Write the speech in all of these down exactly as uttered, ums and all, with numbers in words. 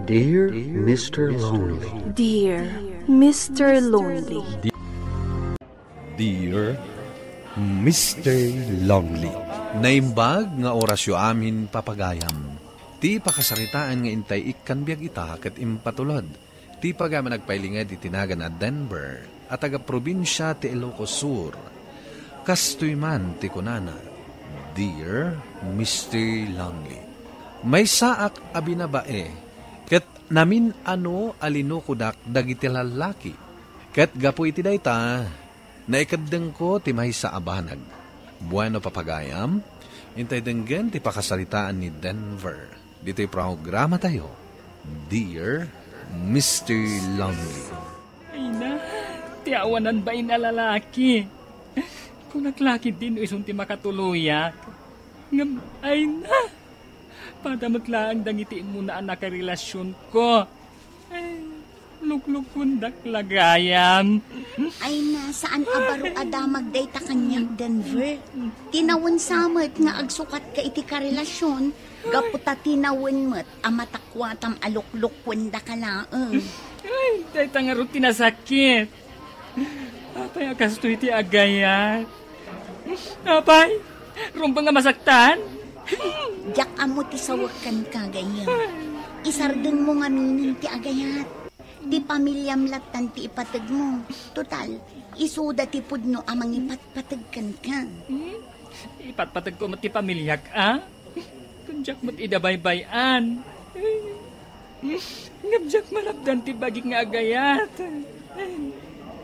Dear Mister Lonely. Dear Mister Lonely. Dear Mister Lonely. Naimbag nga orasyo amin, papagayam. Ti pakasaritaan nga intay ikkan biag ita ket impatulod ti pagayam a nagpailinged iti nagan a Denver a taga-probinsia ti Ilocos Sur. Kastoy man ti kunana, Dear Mister Lonely. Maysaak a binabae, ket namin-ano a linukodak dagiti lallaki. Ket gapu iti dayta, naikeddengko ti maysa a banag. Bueno, papagayam, intay denggen ti pakasaritaan ni Denver ditoy programatayo, Dear Mister Lonely. Ay na, ti awanan bain a lalaki. Kunak la ketdin no isun ti makatuloyak. Ngem, ay na, pada met laeng dagiti immuna a nakarelasionko. Ay, luklukuendak la gayam. Ay na, saan a baro a damag dayta kaniak, Denver. Tinawen sa met nga agsukatka iti karelasion, gapu ta tinawen met a matakuatam a luklukuendaka laeng. Ay, dayta ngarud ti nasakit. Apay a kastoy ti agayat? Apay, rumbeng a masaktan? Diak ammo ti sawek kenka, gayyem. Isardengmo ngaminen ti agayat. Ti pamiliam lattan ti ipategmo. Total, isuda ti pudno a mangipatpateg kenka. Hmm? Ipatpategko met ti pamiliak, a? Kun diak met ida baybay-an. Ngem diak malapdan ti bagik nga agayat.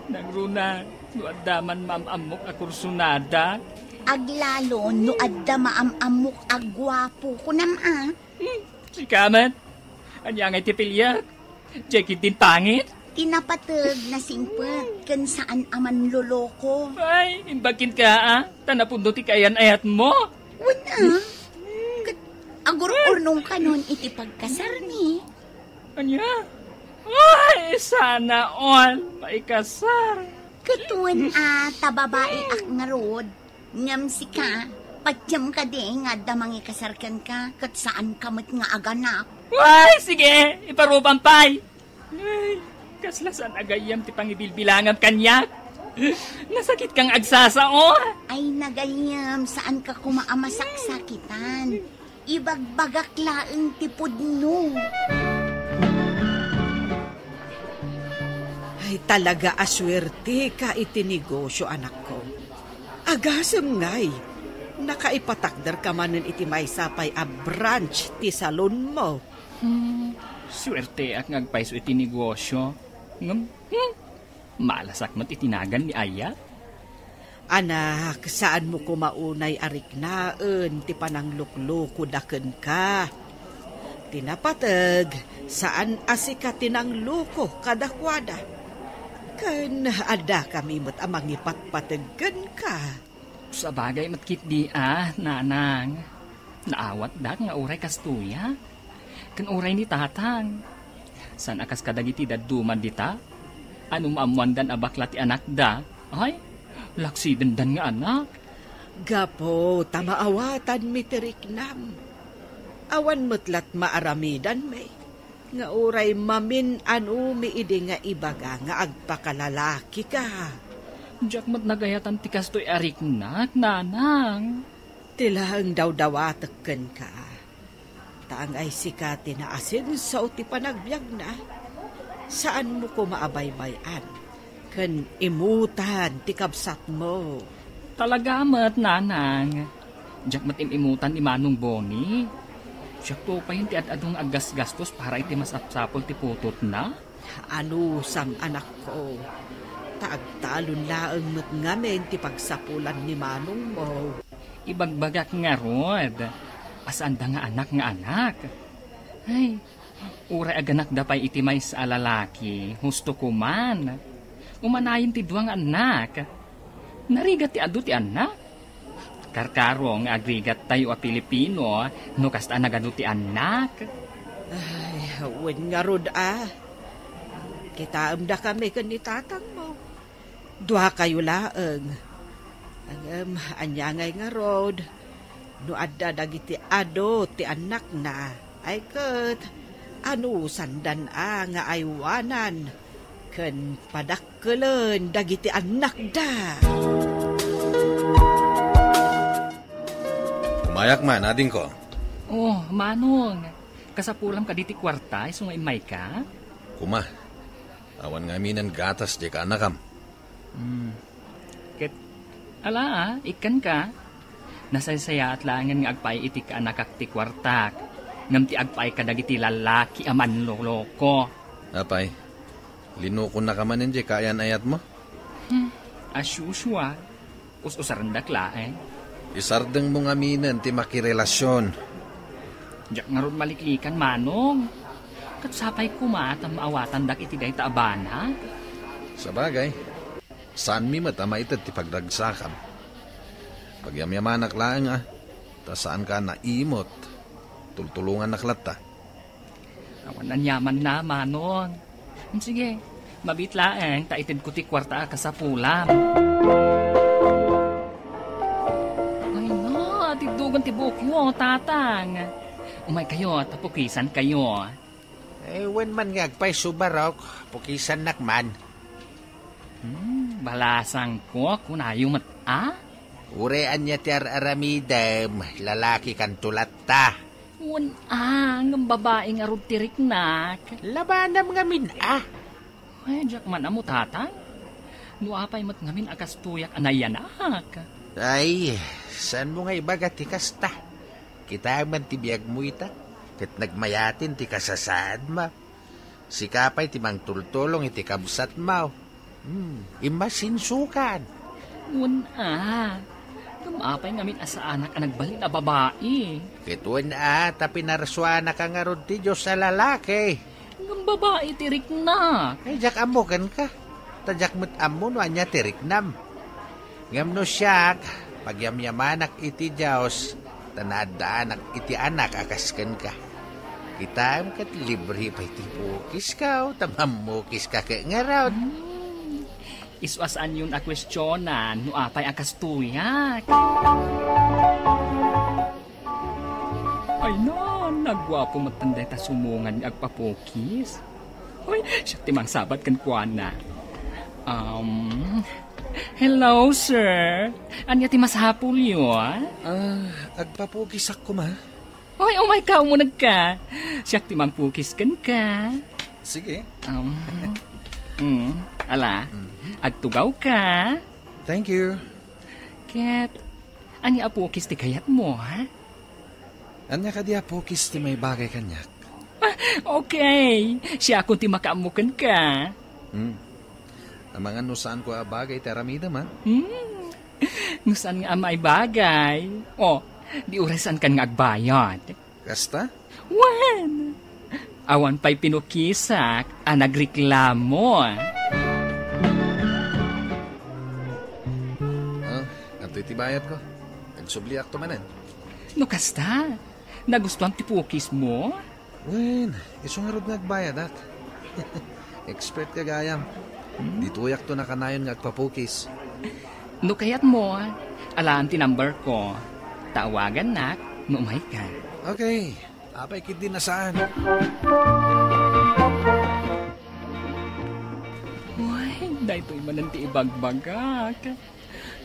Nangruna, no adda man maam-ammok a kursunada. Aglalo no adda maam-ammok a guapo, kunam a? Hmm, sika met. Ania ngay ti piliek? Diay ketdin pangit? Ti napateg, nasingpet, ken saan a manloloko. Ay, imbag kenka, a? Ta napudno ti kaayan-ayatmo. Wen a? Ket agur-urnongkanon iti pagkasarmi. Ania? Ay, sana all maikasar. Ket wen a, ta babaiak ngarud. Ngem sika, patiem kadi nga adda mangikasar kenka, ket saanka met nga aganak. Ay, sige, iparupam pay. Ay, kasla saan a gayyem ti pangibilbilangam kaniak. Nasakit kang agsasao. Ay, nagayyem, saanka koma a masaksakitan. Ibagbagak laeng ti pudno. Ay, talaga a suerteka iti negosio, anakko. Agasem ngay, nakaipatakderka manen iti maysa pay a branch ti salonmo. Hmm, suerteak nga agpayso iti negosio. Ngem, hmm, malasak met iti nagan ni ayat. Anak, saanmo koma unay a riknaen ti panangluklokoda kenka. Ti napateg, saan a sika ti nangloko kadakuada. Ken addakami met a mangipatpateg kenka. Sabagay met ketdi a, nanang. Naawatdak nga uray kastoyak. Ken uray ni tatang. Saan a kas kadagiti dadduma dita? Ano maammoandan a bakla ti anakda? Ay, laksidendan nga anak. Gapu ta maawatanmi ti riknam. Awan met lat maaramidanmi nga uray mamin-anomi idi nga ibaga nga agpakalalakika. Diak met nagayatan ti kastoy a riknak, nanang. Ti laeng dawdawatek kenka, ta angay sika ti naasenso ti panagbiagna, saanmo koma a baybay-an ken imutan ti kabsatmo. Talaga met, nanang. Diak met im-imutan ni Manong Boni. Siak to pay ti ad-adu nga aggasgastos para iti masapsapul ti putotna. Anusam, anakko, ta agtalon laeng met ngamin ti pagsapulan ni manongmo. Ibagbagak ngarud a saanda nga anak nga anak. Ay, uray aganakda pay iti maysa a lalaki, husto koman. Umanayen ti dua nga anak. Narigat ti adu ti anak. Karkaro nga agrigattayo a Pilipino no kasta a nagadu ti annak. Ay, wen ngarud a. Kitaem dakami ken ni tatangmo. Duakayo laeng. Ngem, ania ngay ngarud? No adda dagiti adu ti annakna, ay ket, Anusandan a nga aywanan ken padakkelen dagiti annakda. Umayak man, adingko. Oh, Manong. Kasapulam kadi ti kuarta, isu nga immayka? Kuma, awan ngaminen gatas diay kaanakam. Hmm. Ket, ala, ah, ikkanka. Nasaysayaat laengen nga agpaay iti kaanakak ti kuartak, ngem ti agpaay kadagiti lallaki a manloloko. Apay, linukonnaka manen diay kaayan-ayatmo? Hmm, as usual, us-usarendak laeng. Isardengmo ngaminen ti makirelasion. Diak ngarud maliklikan, Manong. Ket sapay koma ta maawatandak iti dayta a banag. Sabagay, saanmi met a maited ti pagragsakam. Pagyamyamanak laeng, a, ta saanka a naimot. Tultulongannak latta. Awan aniamanna, Manong. Sige, mabiit laeng ta itedko ti kuarta a kasapulam. Ay na, atiddogen ti buokyo, Tatang. Umaykayo, ta pukisankayo. Eh, wen man nga agpayso barok, pukisannak man. Hmm, balasangko, kunayo met, a? Uray ania ti ar-aramidem, lalakikanto latta. Wen, a, ngem babai ngarud ti riknak. Labanam ngamin, a? Ay, diak man ammo, Tatang. No apay met ngamin a kastoyak a nayanak. Ay, saanmo nga ibaga ti kasta? Kitaem man ti biagmo ita, ket nagmayaten ti kasasaadmo. Sika pay ti mangtultulong iti kabsatmo. Hmm, immasinsukan. Wen a, ngem apay ngamin a saanak a nagbalin a babai? Ket wen a, ta pinarsuanaka ngarud ti Dios a lalaki. Ngem babai ti riknak. Ay, diak ammo kenka. Ta diak met ammo no ania ti riknam. Ngem no siak, pagyamyamanak iti Dios, ta naaddaanak iti anak a kas kenka. Kitaem ket libre pay ti pukiska, o, ta mammukiska ket ngarud. Hmm. Isu a saanyon a kuestionan no apay a kastoyak. Ay na, nagguapo met dayta sumongan nga agpapukis. Hoy, siak ti mangsabat kenkuana. Um, hello, sir. Ania ti masapulyo, a? Ah, agpapukisak koma. Hoy, umayka, umunegka. Siak ti mangpukis kenka. Sige. Um, mm, ala, agtugawka. Thank you. Ket, ania a pukis ti kayatmo, ha? Ania kadi a pukis ti maibagay kaniak? Ah, okay. Siakon ti makaammo kenka. Hmm. Amangan no saanko a bagay ti aramidem, ha? Hmm. No saan nga a maibagay. O, di uray saankan nga agbayad. Kasta? Wen! Awan pay pinukisak a nagreklamo. Ah, adtoy ti bayadko. Agsubliakto manen. No kasta, nagustuam ti pukismo? Wen, isu ngarud nga agbayadak. Expert ka gayam. Hmm? Ditoyakto nakanayon nga agpapukis. No kayatmo, alaen ti number ko. Tawagannak no umayka. Okay. Apay ketdi a saan? Uy, daytoy manen ti ibagbagak.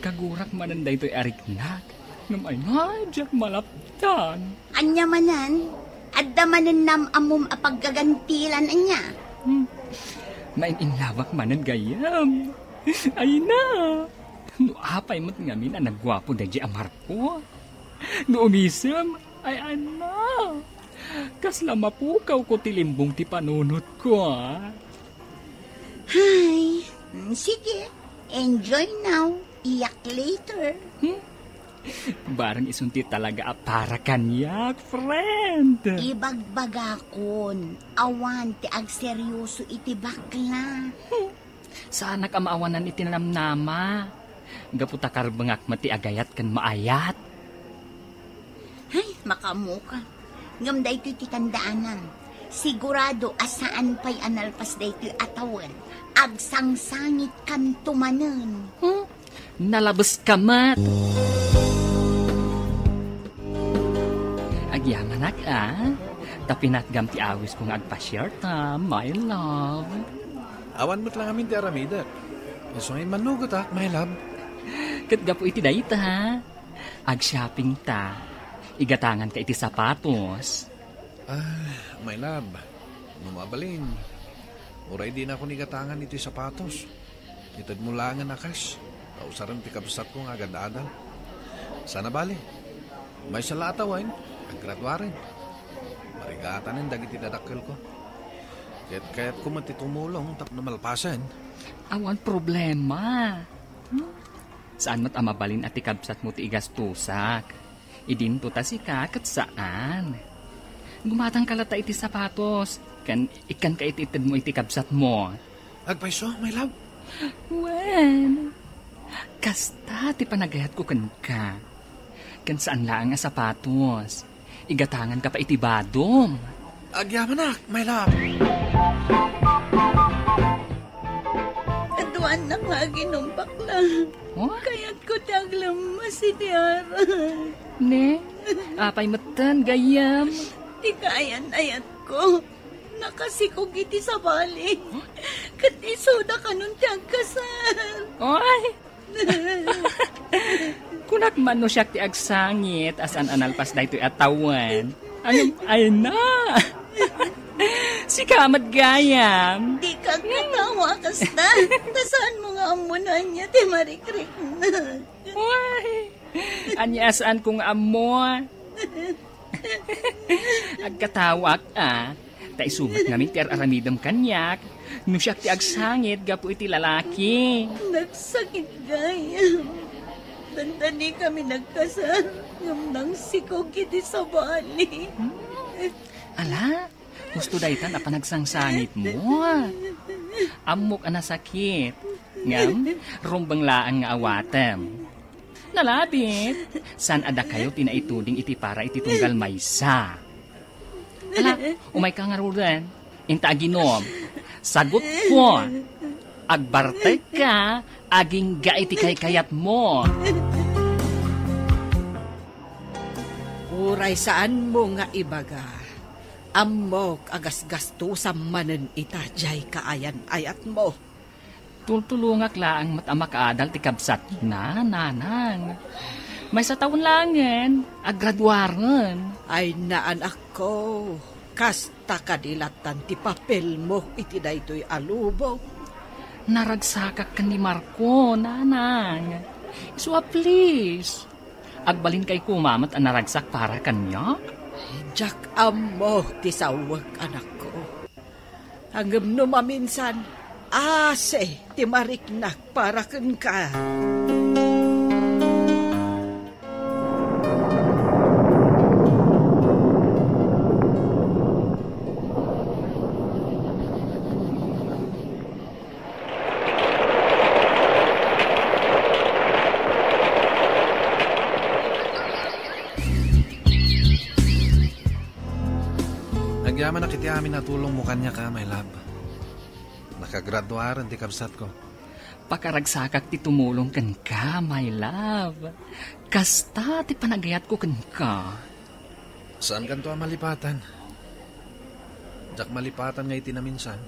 Kagurak manen daytoy a riknak. Ngem ay, ay, diak malapdan. Ania manen? Adda manen naam-ammom a paggagantilan, ania? Hmm. Nain-inlawak manen gayam. Ay na. No apay met ngamin a nagguapo daydiay a Marco. No umisem, ay, ay na. Kasla mapukawko ti limbong ti panunotko, a. Hay, mm, sige. Enjoy now, iyak later. Hmm? Barang isun ti talaga a para kaniak, friend. Ibagbagakon, awan ti agseryoso iti bakla. Hmm. Saanak a maawanan iti namnama. Gapu ta karbengak met ti agayat ken maayat. Hay, makaammoka. Ngem daytoy ti tandaanam. Sigurado a saan pay a nalpas daytoy a tawen. Agsangsangitkanto manen. Hmm? Nalabeska met. Agyamanak, a. Ta pinatgam ti awisko nga agpasiarta, my love. Awan met la ngamin ti aramidek. Isu nga immanugotak, my love. Ket gapu iti dayta, agshopping ta. Igatanganka iti sapatos. Ah, my love, no mabalin, uray dinakon igatangan iti sapatos. Itedmo laengen a cash, ta usaren ti kabsatko nga agad-adal. Saan a bale, maysa la a tawen, aggraduaren. Marigatanen dagiti dadakkelko. Ket kayatko met ti tumulong tapno malpasen. Awan problema. Hmm? Saan met a mabalin a ti kabsatmo ti igastusak. Idinto ta sika ket saan. Gumatangka latta iti sapatos, ken ikkanka iti itedmo iti kabsatmo. Agpayso, my love? Wen, kasta ti panagayatko kenka. Ken saan laeng a sapatos. Igatanganka pay iti badom. Agyamanak, my love. Kaduanak nga aginumbak la. Oh? Kayatko ti aglemmes iti arak. Ne? Apay metten, gayyem? Ti kaayan-ayatko, nakasikog iti sabali. Ket isuda kanon ti agkasar. Oy! Kunak man no siak ti agsangit a saan a nalpas daytoy a tawen. Ngem, ay na! Sika met gayam. Dika agkatawa kasta. Ta saanmo nga ammo no ania ti marikriknak. Uy! Ania a saanko nga ammo? Agkatawaak a. Ta isu met ngamin ti ar-aramidem kaniak, no siak ti agsangit gapu iti lalaki. Nagsakit gayam. Dandani kami nagkasar, ngem nangsikog iti sabali. Ala, husto daytan a panagsangsangitmo. Ammok a nasakit. Ngem, rumbeng laeng nga awatem. Nalabit, saan a dakayo ti naituding iti para iti tunggal maysa. Ala, umayka ngaruden. Inta aginom. Sagutko. Agbartekka, agingga iti kaykayatmo. Uray saanmo nga ibaga, ammok a gasgastusam manen ita diay kaayan-ayatmo. Tultulongak laeng met a makaadal ti kabsatna, nanang. Maysa tawen laengen, aggraduaren. Ay, anakko, kasta kadi lattan ti papelmo iti daytoy a lubong. Naragsakak ken ni Marco, nanang. Isu a please. Agbalinkay koma met a naragsak para kaniak? Diak ammo ti sawek, anakko. Ngem no maminsan, ase ti mariknak para kenka. Agyamanak iti amin a tulongmo kaniak, a, my love. Nakagraduaren ti kabsatko. Pakaragsakak ti tumulong kenka, my love. Kasta ti panagayatko kenka. Saankanto a malipatan. Diak malipatan nga iti naminsan,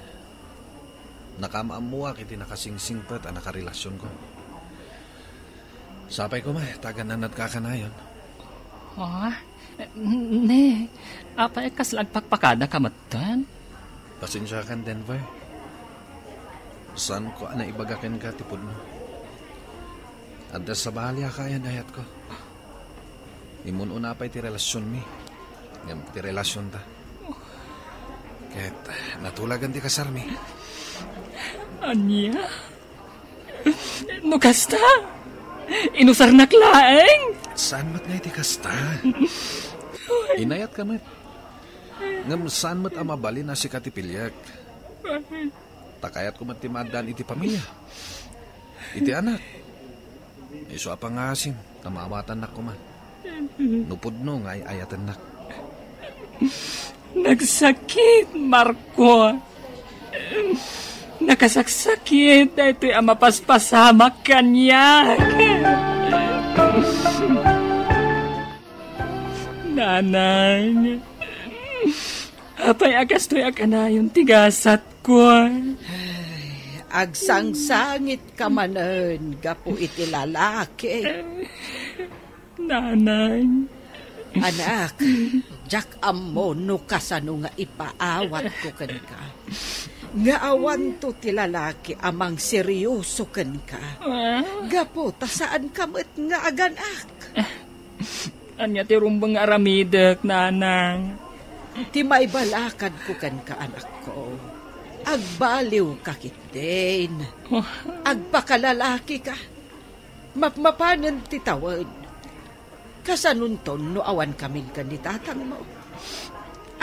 nakaam-ammoak iti nakasingsingpet a nakarelasionko. Sapay koma ta agannanak kanayon. Ah, ne, apay kasla agpakpakadaka metten? Pasensiakan, Denver. Saanko a naibaga kenka ti pudno. Adda sabali a kaayan-ayatko. Immun-una pay ti relasionmi, ngem ti relasionta. Ket natulagan ti kasarmi. Ania? No kasta, inusarnak laeng? Saan met nga iti kasta? Inayatka met. Ngem saan met a mabalin a sika ti piliek. Ta kayatko met ti maaddaan iti pamilia, iti anak. Isu a pangasim ta maawatannak koma no pudno nga ay-ayatennak. Nagsakit, Marco. Nakasaksakit daytoy a mapaspasamak kaniak. Nanang, Apay a kastoy a kanayon ti gasatko? Agsangsangitka manen gapu iti lalaki. Nanang. Anak, diak ammo no kasano nga ipaawatko kenka. Nga awanto ti lalaki a mangseryoso kenka. Ah? Gapu ta saanka met nga aganak. Ania ti rumbeng nga aramidek, nanang? Ti maibalakadko kenka, anakko. Agbaliwka ketdin. Oh. Agpakalalakika. Mapmapanen ti tawen. Kasanonton no awan kamin ken ni tatangmo?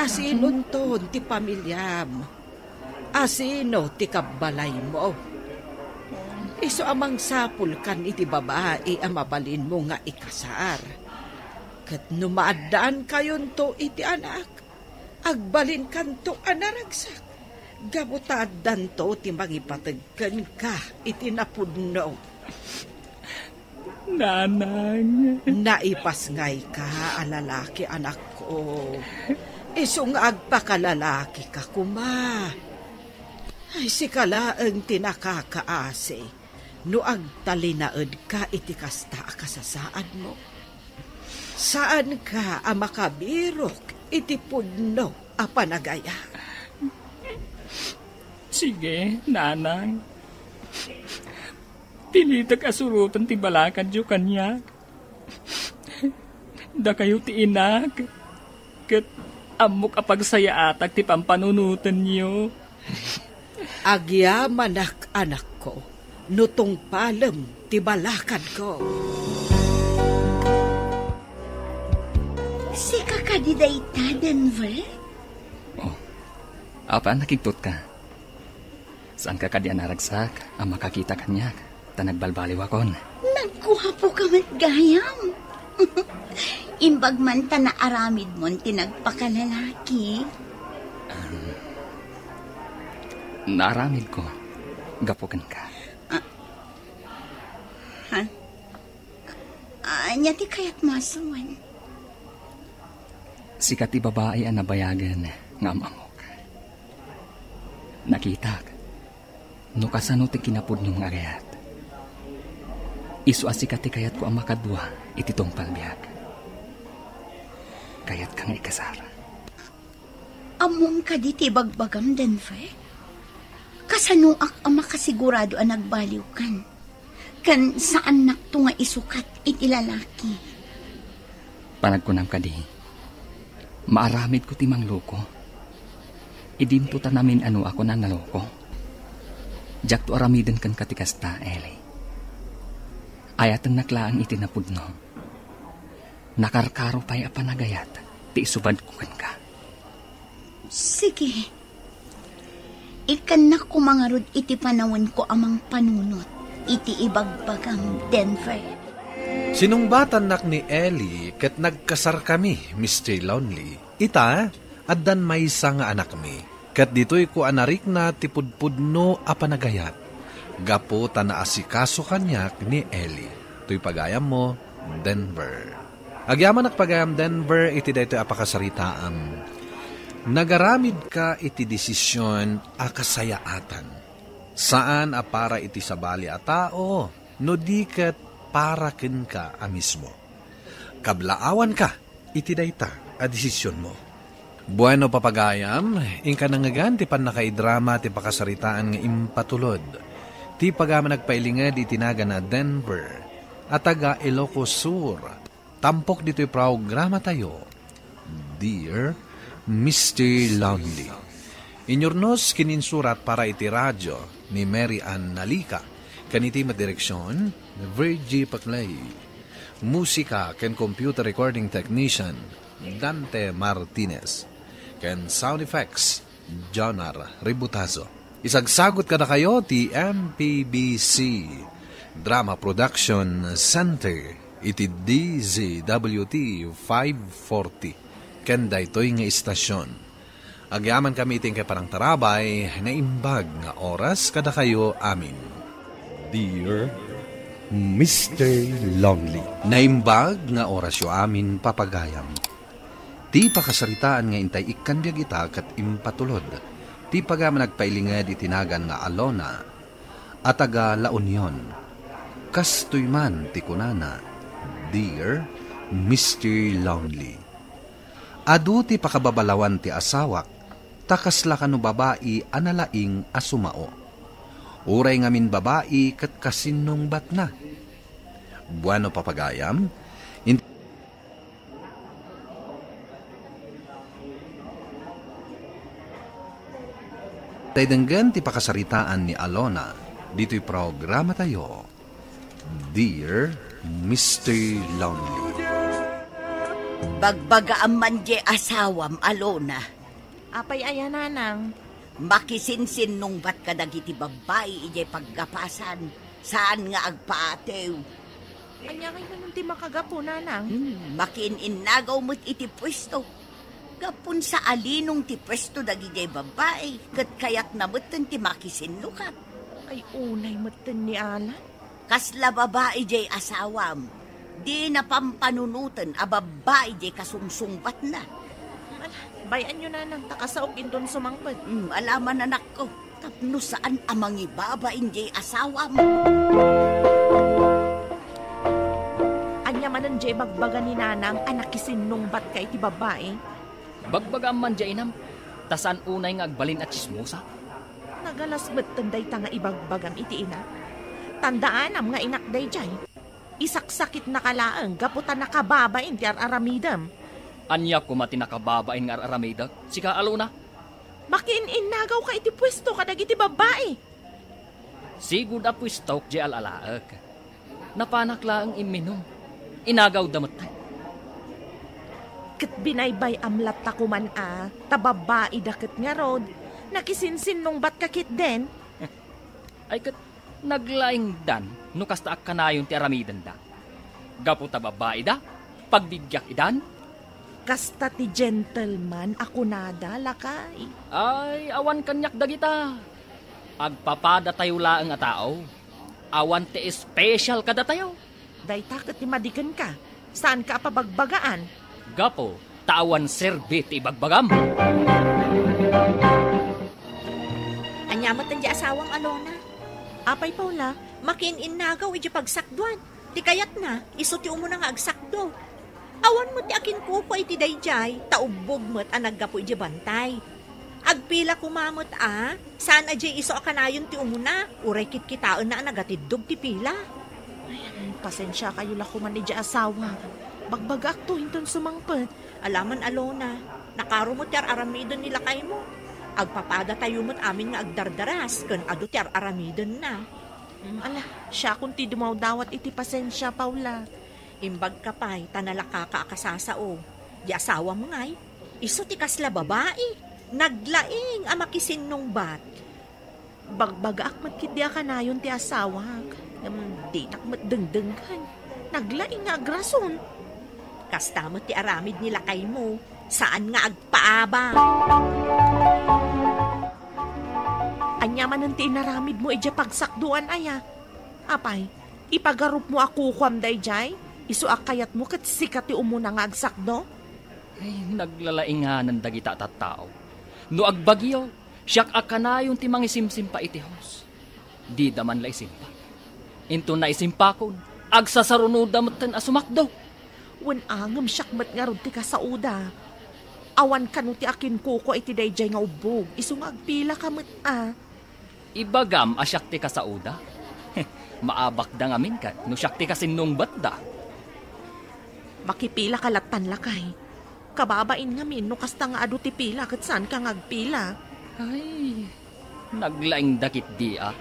Asinonton ti pamiliam? Asino ti kabbalaymo? Isu a mangsapulkan iti babai a mabalinmo nga ikasar. Ket no maaddankayonto iti anak, agbalinkanto a naragsak. Gapu ta addanto ti mangipateg kenka iti napudno. Nanang. Naipasngayka a lalaki, anakko. Isu nga agpakalalakika koma. Ay, sika laeng ti nakakaasi no agtalinaedka iti kasta a kasasaadmo. Saanka a makabirok iti pudno a panagayat. Sige, nanang. Pilitek a suroten ti balakadyo kaniak. Dakayo ti inak, ket ammok a pagsayaatak ti pampanunotenyo. Agyamanak, anakko, no tungpalem ti balakadko. Sika kadi dayta, Denver? Oh, apay a nakigtotka? Saanka kadi a naragsak a makakita kaniak, ta nagbalbaliwakon? Nagguapoka met gayam. Imbag man ta naaramidmon ti nagpakalalaki. Um, naaramidko gapu kenka. Ah. Ha? Ania ti kayatmo a sawen? Sika ti babai a nabayagen nga am-ammok. Nakitak no kasano ti kinapudnom nga agayat. Isu a sika ti kayatko a makadua iti tungpal biag. Kayatka nga ikasar. Ammom kadi ti ibagbagam, Denver? Kasanoak a makasigurado a nagbaliwkan? Ken saannakto nga isukat iti lalaki. Panagkunam kadi, maaramidko ti mangloko. Idinto ta namin-anoakon a naloko. Diakto aramiden kenka ti kasta, Ellie. Ayatennak laeng iti napudno. Nakarkaro pay a panagayat ti isubadko kenka. Sige. Ikkannak koma ngarud iti panawenko a mangpanunot iti ibagbagam, Denver. Sinungbatannak ni Ellie ket nagkasarkami, Mister Lonely. Ita, addan maysa nga anakmi, ket ditoyko a narikna ti pudpudno a panagayat, gapu ta naasikaso kaniak ni Ellie. Toy pagayammo, Denver. Agyamanak pagayam, Denver, iti daytoy a pakasaritaam. Nagaramidka iti desisyon a kasayaatan. Saan a para iti sabali a tao, no di ket para kenka a mismo. Kablaawanka iti dayta a desisionmo. Bueno, papagayam, inka nangngegan ti pannakaidrama ti pakasaritaan nga impatulod ti pagayam a nagpailinged iti nagan a Denver a taga Ilocos Sur. Tampok ditoy programatayo, Dear Mister Lonely. Inyurnos ken insurat para iti radio ni Mary Ann Nalica, ken iti met direksion, Virgie Paclay. Musika ken computer recording technician, Dante Martinez. Ken sound effects, Jonar Ributazo. Isagsagot kadakayo ti M P B C Drama Production Center iti D Z W T five forty ken daytoy nga istasion. Agyamankami iti inkay panangtarabay, naimbag nga oras kadakayo amin. Dear Mister Lonely. Naimbag nga orasyo amin, papagayam. Ti pakasaritaan nga intay ikkan biag ita ket impatulod ti pagaman agpailinged iti nagan nga Alona a taga La Union. Kastoy man ti kunana, "Dear Mister Lonely, adu ti pakababalawan ti asawak, ta kasla kano babai a nalaing a sumao. Uray ngamin babai ket kasinnungbatna. Bueno, papagayam, in-" Tay denggen ti pakasaritaan ni Alona ditoy programatayo, Dear Mister Lonely. Bagbagaam man diay asawam, Alona. Apay aya, nanang? Makisinsinnungbat kadagiti babbai idiay paggapasan, saan nga agpaatew. Ania ngay manen ti makagapu, nanang? Hmm, makiin-innagaw met iti puesto. Gapu ta alinong ti puesto dagidiay babbai, ket kayatna metten ti makisinnukat. Ay, unay metten ni Alan. Kasla babai diay asawam. Dina pampanunoten a babbai diay kasungsungbatna. Ala, bay-anyo, nanang, ta kasaok inton sumangpet. Hmm, alaman, anakko. Tapno saan a mangibabain diay asawam. Ania manen diay bagbaga ni nanang a nakisinnungbatka iti babbai? Bagbagaam man diay, inam, ta saan unay nga agbalin a tsismosa. Nagalas metten dayta nga ibagbagam iti ina. Tandaanam nga inak daydiay. Isaksakitnaka laeng gapu ta nakababain ti ar-aramidem. Ania koma ti nakababain nga ar-aramidek, sika, Alona? Makiin-innagawka iti puesto kadagiti babbai. Sigud a puestok diay al-alaek. Napanak laeng imminum. Inagawda metten. Ket binaybay-am latta koman a, ta babbaida ket ngarud, nakisinsinnungbatka ketdin. Ay ket, naglaingdan no kasta a kanayon ti aramidenda. Gapu ta babbaida, pagbibiag idan. Kasta ti gentleman a kunada, lakay. Ay, awan kaniak dagita. Agpapadatayo laeng a tao. Awan ti special kadatayo. Dayta ket ti madikenka. Saanka a pabagbagaan. Gapu ta awan serbi ti ibagbagam. Ania met ti asawam, Alona? Apay, Paula? Makiin-innagaw idiay pagsakduan. Ti kayatna, isu ti umuna nga agsakdo. Awan met ti akinkukua iti daydiay, ta ubbog met a naggapu idiay bantay. Agpila koma met a, saan a diay isu a kanayon ti umuna, uray kitkitaenna a nagatiddog ti pila. Ay, pasensiakayo la koman idiay asawa. Bagbagaakto inton sumangpet. Alaman, Alona, nakaro met ti ar-aramiden ni lakaymo. Agpapadatayo met amin nga agdardaras ken adu ti ar-aramidenna. Mm, ala, siakon ti dumawdawat iti pasensia, Paula. Imbagka pay ta nalakaka a kasasao. Di asawam ngay, isu ti kasla babai. Naglaing a makisinnungbat. Bagbagaak met ketdi a kanayon ti asawak. Ngem dinak met dengdenggen. Naglaing nga agrason. Kasta met ti aramid ni lakaymo. Saan nga agpaabak. Ania manen ti inaramidmo idiay pagsakdoan, aya? Apay, ipagarupmo a kukuam daydiay? Isu a kayatmo ket sika ti umuna nga agsakdo? Ay, naglalainganan dagita a tattao. No agbagyo, siak a kanayon ti mangisimsimpa iti hose. Dida man la isimpa. Inton naisimpakon, agsasarunoda metten a sumakdo. Wen a, ngem siak met ngarud ti kasaoda. Awan kano ti akinkukua iti daydiay nga ubbog, isu nga agpilaka met a. Ibagam a siak ti kasaoda? Maabakda ngamin ket no siak ti kasinnungbatda. Makipilaka lattan, lakay. Kababain ngamin no kasta nga adu ti pila ket saanka nga agpila. Ay, naglaingda ketdi a.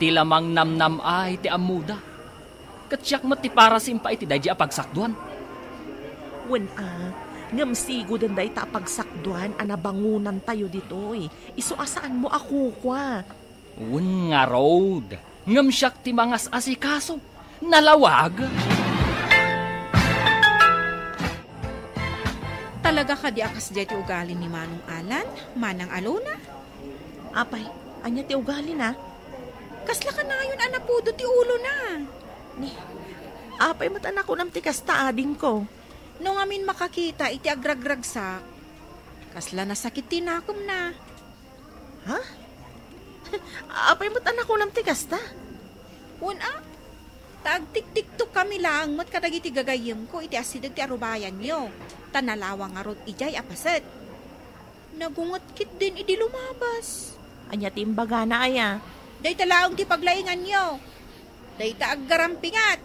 Ti lamangnamnam-ay ti ammoda. Ket siak met ti parasimpa iti daydiay a pagsakdoan. Wen a, ngem sigoden dayta a pagsakdoan a nabangonantayo ditoy. Isu a saanmo a kukua. Wen ngarud, ngem siak ti mangas-asikaso. Nalawag! Talaga kadi a kasdiay ti ugali ni Manong Alan, Manang Alona? Apay, ania ti ugalina? Kasla kanayon a napudo ti ulona. Ni, apay met a nakunam ti kasta, adingko? No ngamin makakita iti agragragsak, kasla nasakit ti nakemna. Ha? Apay met a nakunam ti kasta? Wen a, ta agtiktiktok kami laeng met kadagiti gagayyemko iti asideg ti arubayanyo, ta nalawa ngarud idiay a paset. Nagunget ketdin idi lumabas. Ania ti imbagana aya? Dayta laeng ti paglainganyo. Dayta aggarampingat.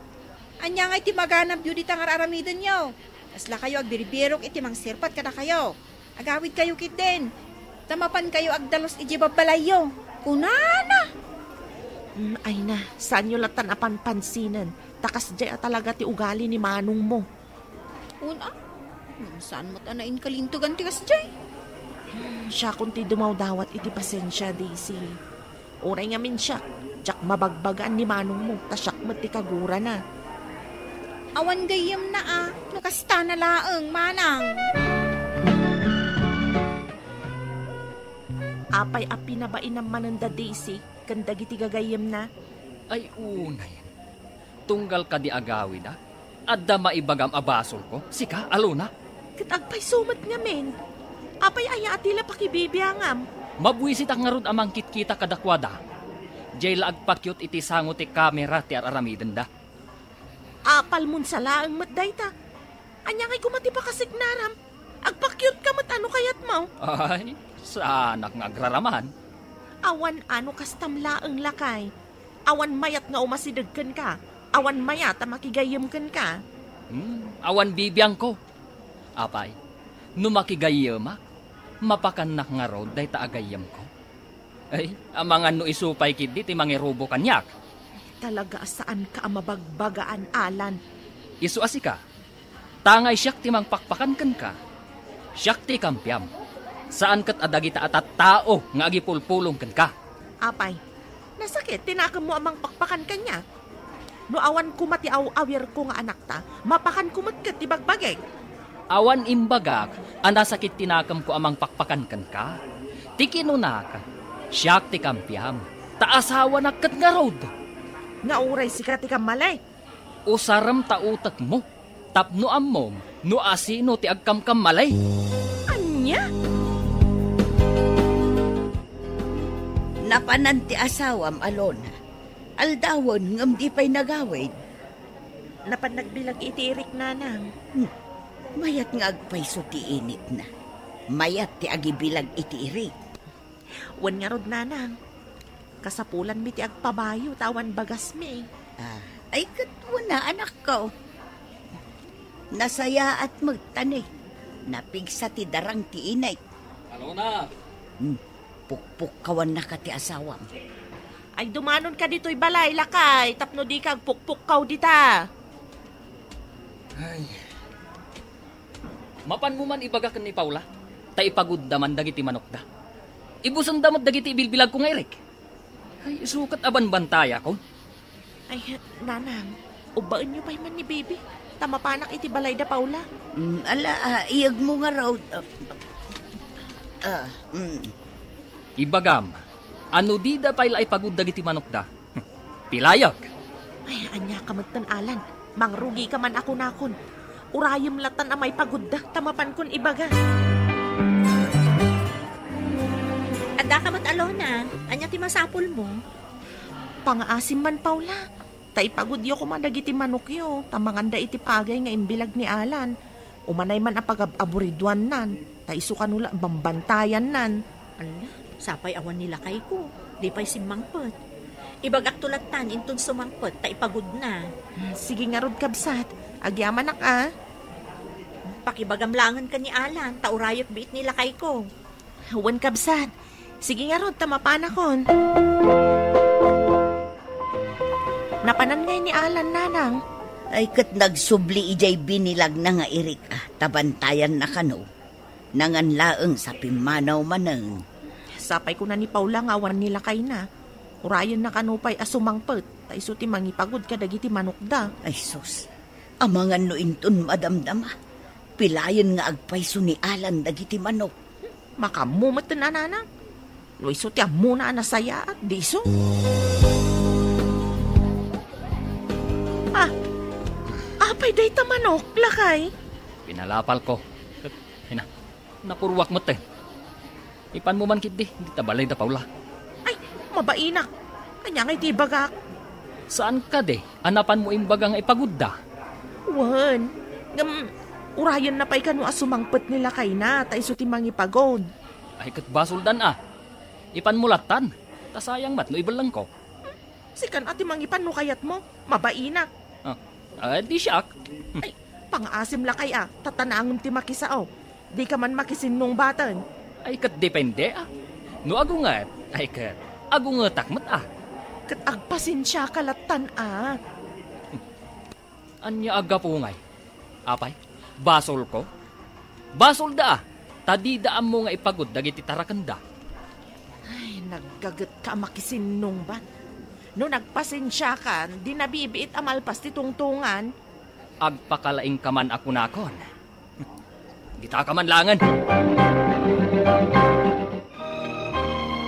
Ania ngay ti maganabyo dita nga ar-aramidenyo? Kaslakayo agbirbirok iti mangserpat kadakayo. Agawidkayo ketdin, ta mapankayo agdalus idiay babbalayyo. Kunana. Mm, ay na, saanyo latan a panpansinen, ta kasdiay a talaga ti ugali ni manongmo. Wen a, saan met a nainkalintegan ti kasdiay? Siakon ti dumawdawat iti pasensia, Daisy. Uray ngamin siak, diak mabagbagaan ni manongmo, ta siak met ti kagurana. Awan gayyemna a, no kasta na laeng, manang. Apay a pinabainam manen da Daisy ken dagiti gagayyemna? Ay, unay. Tunggal kadi agawida, adda maibagam a basolko, sika, Alona? Ket agpayso met ngamin. Apay aya a ti la pakibibiangam? Mabuisitak ngarud a mangkitkita kadakuada. Diay la agpakyot iti sango ti kamera ti ar-aramidenda. Apalmon sa laeng met dayta. Ania ngay koma ti pakasignaram? Agpakyot ka met a no kayatmo. Ay, saanak nga agraraman. Awan a no kastam laeng, lakay. Awan mayat nga umasideg kenka. Awan mayat a makigayyem kenka. Hmm, awan bibiangko. Apay, no makigayyemak, mapakannak ngarud dayta a gayyemko. Ay, amangan no isu pay ketdi ti mangirubo kaniak. Talaga a saanka a mabagbagaan, Alan. Isu a sika, tangay siak ti mangpakpakan kenka. Siak ti ikampiam. Saan ket a dagita a tattao nga agipulpulong kenka. Apay, nasakit ti nakemmo a mangpakpakan kaniak? No awan koma ti aw-awirko nga anakta, mapakanko met ket ti bagbagik. Awan imbagak a nasakit ti nakemko a mangpakpakan kenka. Ti kinunak, siak ti kampiam, ta asawanak ket ngarud. Nga uray sika ti kammali. Usarem ta utekmo, tapno ammom no asino ti agkamkammalay. Ania? Napanan ti asawam, Alona. Aldawen ngem di pay nagawid. Napan nagbilag iti irik, nanang. Hmm. Mayat nga agpayso ti initna. Mayat ti agibilag iti irik. Wen ngarud, nanang, kasapulanmi ti agpabayo ta awan bagasmi. Ah, ay ket wen a, anakko. Nasayaat met ta ne, napigsa ti darang ti inik. Alona! Hmm, pukpukkawannaka ti asawam. Ay, dumanonka ditoy balay, lakay, tapno dika agpukpukkaw dita. Ay. Mapanmo man ibaga ken ni Paula, ta ipagudda man dagiti manokda. Ibusenda met dagiti ibilbilagko nga irik. Ay, isu ket a banbantayakon. Ay, nanang, ubbaenyo pay man ni Bibi, ta mapanak iti balay da Paula. Mm, ala, ah, iyegmo ngarud. Ah, ah, mm. Ibagam, a no dida pay la ipagud dagiti manokda, pilayek. Ay, ania ka metten, Alan? Mangrugika man a kunakon. Urayem latan a maipagudda ta mapankon ibaga. Adda ka met, Alona. Ania ti masapulmo? Pangaasim man, Paula. Ta ipagudyo koma dagiti manokyo, ta manganda iti pagay nga imbilag ni Alan. Umanay man a pagab-aburiduannan, ta isu kano la bambantayannan. Ala, sapay awan ni lakayko, di pay simmangpet. Ibagakto lattan inton sumangpet ta ipagudna. Hmm, sige ngarud, kabsat. Agyamanak a. Pakibagam laengen ken ni Alan, ta urayek biit ni lakayko. Wen, kabsat. Sige ngarud, ta mapanakon. Napanan ngay ni Alan, nanang? Ay, ket nagsubli idiay binilagna nga irik, ah, ta bantayanna kano. Nangan laeng sa pimmanaw manen. Sapay kuna ni Paula nga awan ni lakayna. Urayenna kano pay a sumangpet, ta isu ti mangipagud kadagiti manokda. Ay, sus. Amangan no inton madamdama, pilayen nga agpayso ni Alan dagiti manok. Makaammo met ti nanang. No isu ti ammona a nasayaat, di isu? Ah, apay dayta manok, lakay? Pinalapalko. Ket, ay na, napurruak metten. Ipanmo man ketdi, dita balay da Paula. Ay, mabainak. Ania ngay ti ibagak? Saan kadi a napanmo imbaga nga ipagudda? Wen, ngem urayenna pay kano a sumangpet ni lakayna, ta isu ti mangipagud. Ay, ket basoldan a. Ipanmo lattan, ta sayang met no ibellengko. Sikan a ti mangipan no kayatmo. Mabainak. Ah, ah, di siak. Ay, pangaasim lakay a, tatanangem ti makisao. Dika man makisinnungbaten. Ay, ket depende, ah. No agunget, ay ket, agungetak met, ah. Ket agpasensiaka lattan, ah. Ania a gapu ngay? Apay, basolko? Basolda, ah, ta dida ammo nga ipagud dagiti tarakenda. Ay, naggagetka a makisinnungbat. No nagpasensiakan, di nabibiit a malpas ti tungtungan. Agpakalaingka man a kunakon. Ditaka man laengen.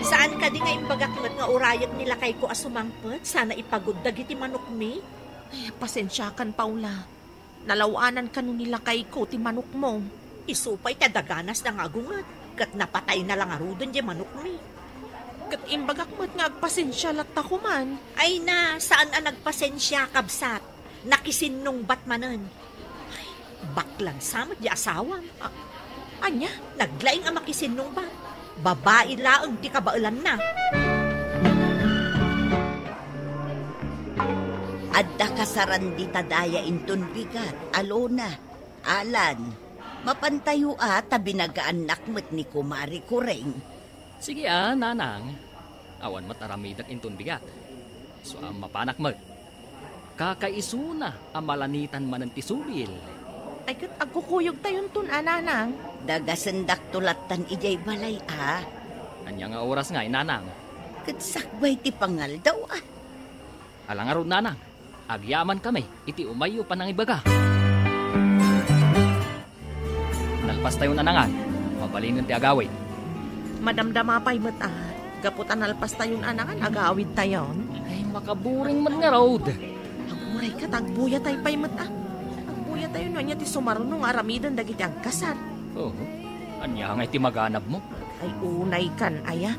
Saan kadi nga imbagak met nga urayek ni lakayko a sumangpet sana ipagud dagiti manokmi? Ay, pasensiakan, Paula. Nalaw-anan kano ni lakayko ti manokmo. Isu pay ta daganasda nga agunget, ket napatayna la ngaruden diay manokmi. Ket imbagak met nga agpasensia latta koman. Ay na, saan a nagpasensia, kabsat. Nakisinnungbat manen. Ay, baklang sa met diay asawam. A-, ania? Naglaing a makisinnungbat. Babai laeng ti kabaelanna. Adda kasaran dita daya inton bigat, Alona, Alan. Mapantayo a ta binagaannak met ni Kumare Kureng. Sige a, nanang. Awan met aramidek inton bigat. Isu a mapanak met. Kakaisuna a malanitan manen ti subil. Ay, ket agkukuyogtayonton a, nanang. Dagasendakto lattan idiay balay a. Ania nga oras ngay, nanang? Ket sakbay ti pangaldaw a. Ala ngarud, nanang. Agyamankami iti umayyo panangibaga. Nalpastayon a nangan, mabalinen ti agawid. Madamdama pay met a, gapu ta nalpastayon a nangan, agawidtayon. Ay, makaburing met ngarud. Aguray ka, ta agbuyatay pay met a. Agbuyatayon no ania ti sumaruno nga aramiden dagiti agkasar. Oo. Ania ngay ti maganabmo? Ay, unay kan aya.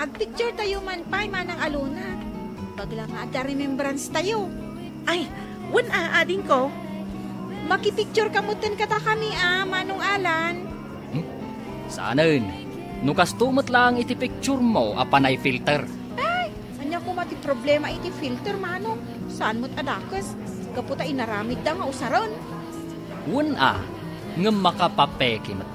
Agpicture tayo man pay, Manang Alona. Bagla nga adda remembrance tayo. Ay, wen a, adingko. Makipicture ka metten kadakami a, Manong Alan. Hmm? Saanen. No kasto met laeng iti picture mo a panay filter. Ay, ania koma ti problema iti filter, Manong? Saan met a dakes. Gapu ta inaramidda nga usaren. Wen a, ngem makapapeke met.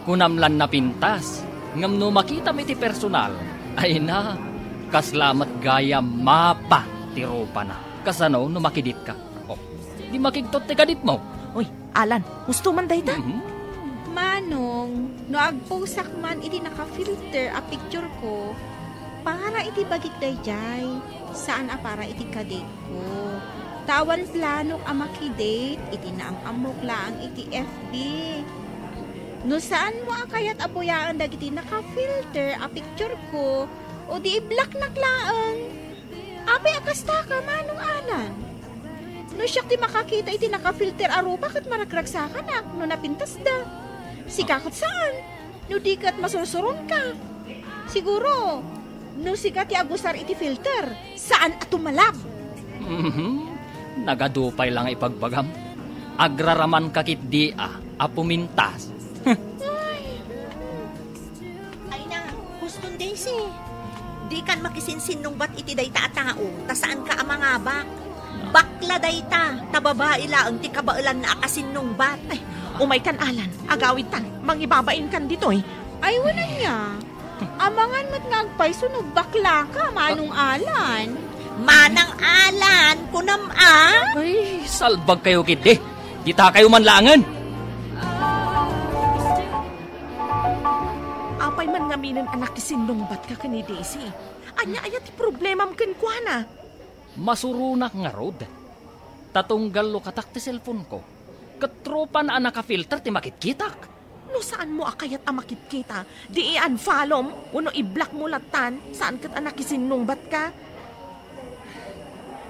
Kunam lan napintas, ngem no makitam iti personal, ay na, kasla met gayam mapa ti rupana. Kasano no makiditka? Oh, di makigtot ti kaditmo. Uy, Alan, husto man dayta? Mhm. Manong, no agposak man iti naka-filter a picture ko, para iti bagik daydiay, saan a para iti kadit. Oh, ta awan planok a makidate iti naam-ammok laeng iti F B. No saanmo a kayat a buyaen dagiti naka-filter a picture ko, o di i-blocknak laeng. Apay a kasta ka, Manong Alan? No siak ti makakita iti naka-filter a rupa ket maragragsakanak no napintasda. Sika ket saan. No di ket masursuronka. Siguro, no sika ti agusar iti filter, saan a tumalab. Mhm. Nagadu pay la nga ipagbagam. Agraramanka ketdi a, a pumintas. Ay, na, huston, Daisy. Dikan makisinsinnungbat iti dayta a tao, ta saanka a mangabak. Bakla dayta, ta babai laeng ti kabaelanna a kasinnungbat. Ay, umaykan, Alan. Agawidtan. Mangibabainkan ditoy. Ay, wen ania. Amangan met nga agpayso no baklaka, Manong Alan. Manang Alan, kunam a? Ay, salbag kayo ketdi. Dita kayo man laengen. Apay man ngaminen a nakisinnungbatka ken ni Daisy? Ania aya ti problemam kenkuana? Masuronak ngarud. Ta tunggal lukatak ti cellphone-ko, ket rupana a nakafilter ti makitkitak. No saanmo a kayat a makitkita, di i-unfollow-m wenno i-block-mo lattan, saan ket a nakisinnungbatka.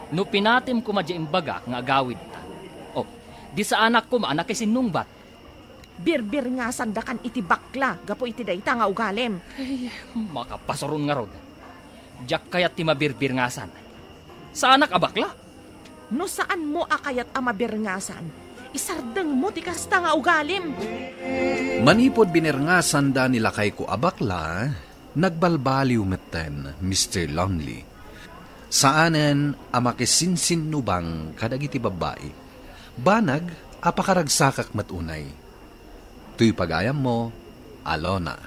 No pinatim koma diay imbagak nga agawidta, oh, Di saanak koma a nakisinnungbat. Birbirngasandakan iti bakla gapu iti dayta nga ugalim. Ay, makapasuron ngarud. Diak kayat ti mabirbirngasan. Saanak a bakla? No saanmo a kayat a mabirngasan, isardengmo ti kasta nga ugalim. Manipud binirngasanda ni lakayko a bakla, nagbalbaliw metten, Mister Lonely. Saanen a makisinsinnubang kadagiti babbai. Banag a pakaragsakak met unay. Toy pagayammo, Alona.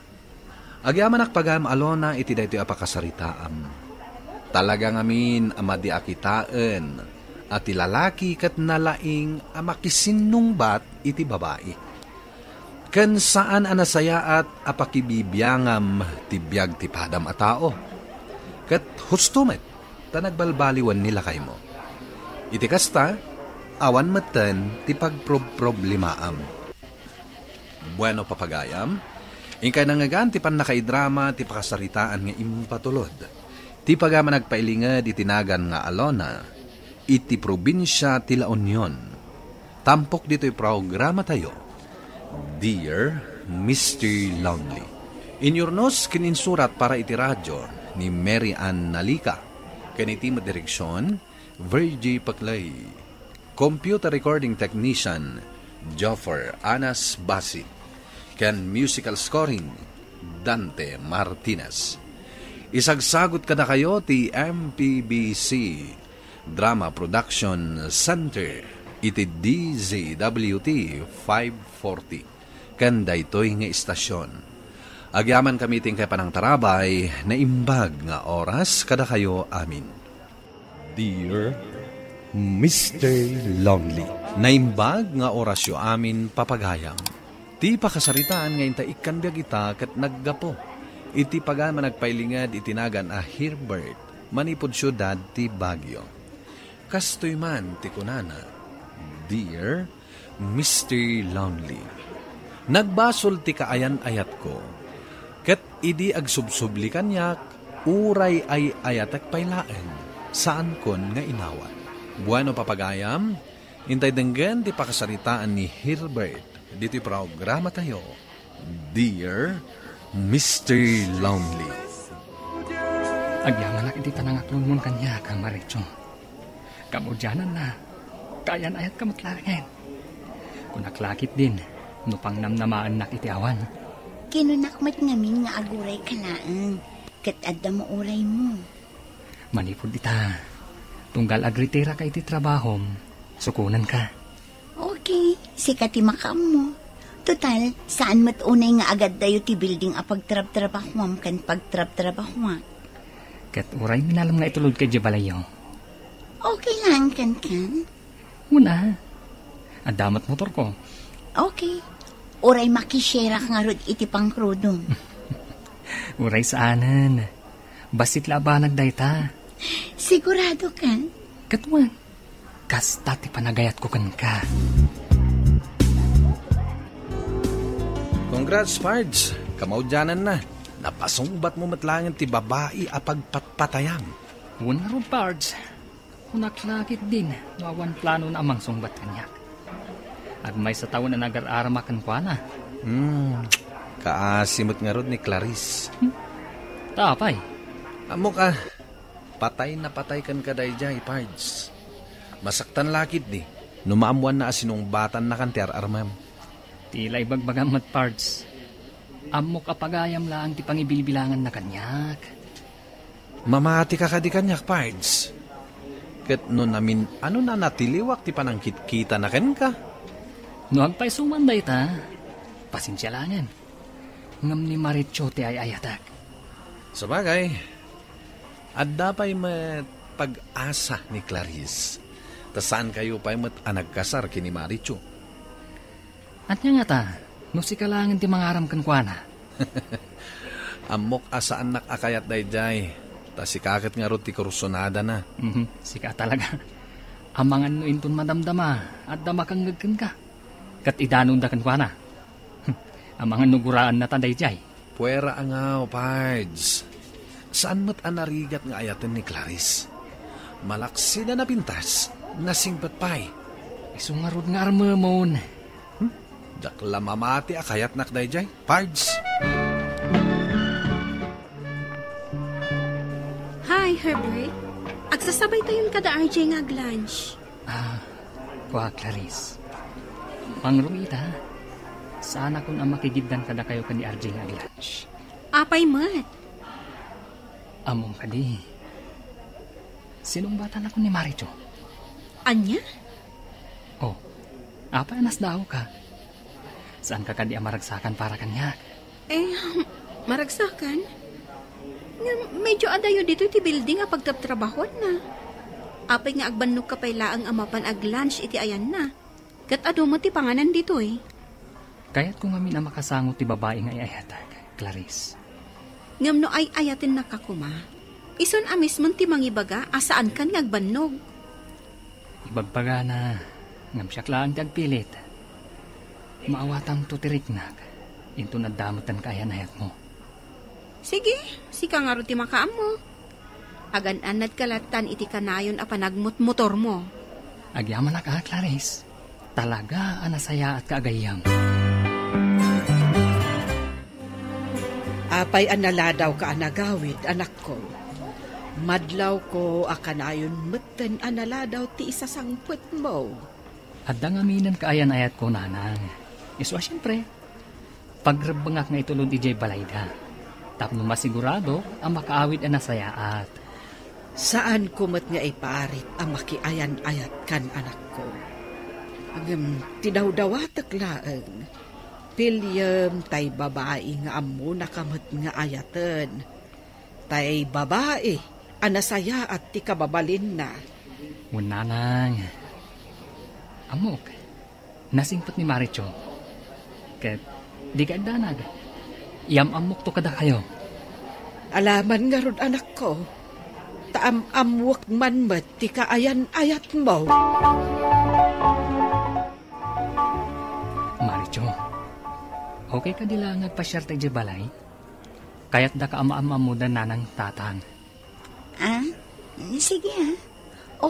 Agyamanak pagayam, Alona, iti daytoy a pakasaritaam. Talaga ngamin a madi a kitaen a ti lalaki ket nalaing a makisinnungbat iti babai. Ken saan a nasayaat a pakibibiangam ti biag ti padam a tao. Ket husto met ta nagbalbaliwen ni lakaymo. Iti kasta, awan metten ti pagprobproblemaam. Bueno, papagayam, inkay nangngegan ti pannakaidrama ti pakasaritaan nga impatulod. Ti pagayam a nagpailinged iti nagan nga Alona, iti probinsia ti La Union. Tampok ditoy programatayo, Dear Mister Lonely. Inyurnos ken insurat para iti radyo ni Mary Ann Nalica, ken iti met direksion, Virgie Paclay. Computer recording technician, Joffer Anas Basi. Ken musical scoring, Dante Martinez. Isagsagut kadakayo ti M P B C Drama Production Center iti D Z W T five forty. Ken daytoy nga istasyon, agyamankami iti inkay panangtarabay, naimbag nga oras kadakayo amin. Dear Mister Lonely. Naimbag nga orasyo amin, papagayam. Ti pakasaritaan nga inta ikkan biag ita ket naggapu iti pagayam a nagpailinged iti nagan a Herbert manipud siudad ti Baguio. Kastoy man ti kunana, Dear Mister Lonely, nagbasol ti kaayan-ayatko, ket idi agsubsubli kaniak, uray ay-ayatek pay laeng, saankon nga inawat. Bueno, papagayam, intay denggen ti pakasaritaan ni Herbert ditoy programatayo, Dear Mister Lonely. Agyamanak iti panangaklongmon kaniak, Maricho. Kamaudiananna, kaayan-ayatka met laengen. Kunak la ketdin, no pangnamnamaennak iti awan. Kinunak met ngamin nga agurayka laeng, ket adda mauraymo. Manipud ita, tunggal agritiraka iti trabahom, sukonenka. Okay, sika ti makaammo. Total, saan met unay nga agaddayo ti building a pagtrabtrabahuam ken pagtrabtrabahuak. Ket uray minalem nga itulodka idiay balayyo. Okay lang, Kankan. Una, adda met motorko. Okay. Uray makishareak ngarud iti pangkrudom. Uray saanen. Bassit la a banag dayta. Sigurado ka? Ket wen, kasta ti panagayatko kenka. Congrats, Pards. Kamaudiananna. Napasungbatmo met laengen ti babai a pagpatpatayam. Wen ngarud, Pards. Kunak la ketdin no awan planona a mangsungbat kaniak. Agmaysa tawen a nagar-aramak kenkuana. Hmm, kaasi met ngarud ni Clarice. Hmm? Ta apay? Ammok a, patay na patay kenka daydiay, Pards. Masaktan la ketdi no maammoanna a sinungbatannakan ti ar-armem. Ti la ibagbagam met, Pards. Ammok a pagayam laeng ti pangibilbilanganna kaniak. Mamatika kadi kaniak, Pards? Ket no namin-, ano na natiliwak ti panangkitkitana kenka? No agpayso man dayta, pasensia laengen. Ngem ni Maricho ti ay-ayatek. Sabagay, adda pay met pag-asa ni Clarice. Ta saankayo pay met a nagkasar ken ni Maricho. Ania ngata, no sika laengen ti mangaram kenkuana? Ammok a saannak a kayat daydiay, ta sika ket ngarud ti kursunadana. Mhm, sika talaga. Amangan no inton madamdama, adda makangngeg kenka. Ket idanonda kenkuana. Amangan no guraennata daydiay. Puera a ngaw, Pards. Saan met a narigat nga ayaten ni Clarice. Malaksidan a pintas, nasingpet pay. Isu ngarud nga armemon. Hmm? Diak la mamati a kayatnak daydiay, Pards. Hi, Herbert. Agsasabaytayon kada R J nga ag-lunch. Ah, kua, Clarice. Mangrum ita, saanakon a makigiddan kadakayo ken ni R J nga ag-lunch. Apay met? Ammom kadi, sinungbatanakon ni Maricho. Ania? Oh, apay a nasdaawka? Saanka kadi a maragsakan para kaniak? Eh, maragsakan? Nga medyo adayo ditoy ti building a pagtrabtrabahuanna. Apay nga agbannogka pay laeng a mapan ag-lunch iti ayanna? Ket adu met ti panganan ditoy. Kayatko ngamin a makasango ti babai nga ay-ayatek, Clarice. Ngem no ay-ayatennaka koma, isun a mismon ti mangibaga a saankan nga agbannog. Ibagbagana, ngem siak laeng ti agpilit. Maawatanto ti riknak, inton adda met ti kaayan-ayatmo. Sige, sika ngarud ti makaammo. Agan-annadka lattan iti kanayon a panagmotmotormo. Agyamanak a, Clarice. Talaga a nasayaatka a gayyem. Apay a naladawka a nagawid, anakko? Madlawko a kanayon metten a naladaw ti isasangpetmo. Adda ngaminen kaayan-ayatko, nanang. Isu a siempre, pagrebbengak nga itulod idiay balayda tapno masigurado a makaawid a nasayaat. Saanko met nga iparit a makiayan-ayatkan, anakko. Ngem ti dawdawatek laeng, piliem tay babai nga ammonaka met nga ayaten. Tay babai a nasayaat ti kababalinna. Wen, nanang. Ammok, nasingpet ni Maricho. Ket dika agdanag. Iyam-ammokto kadakayo. Alaman ngarud, anakko, ta am-ammoek man met ti kaayan-ayatmo. Maricho, okay kadi laeng nga agpasiar ta idiay balay? Kayatdaka a maam-ammoda nanang, tatang. Ah, sige, ah.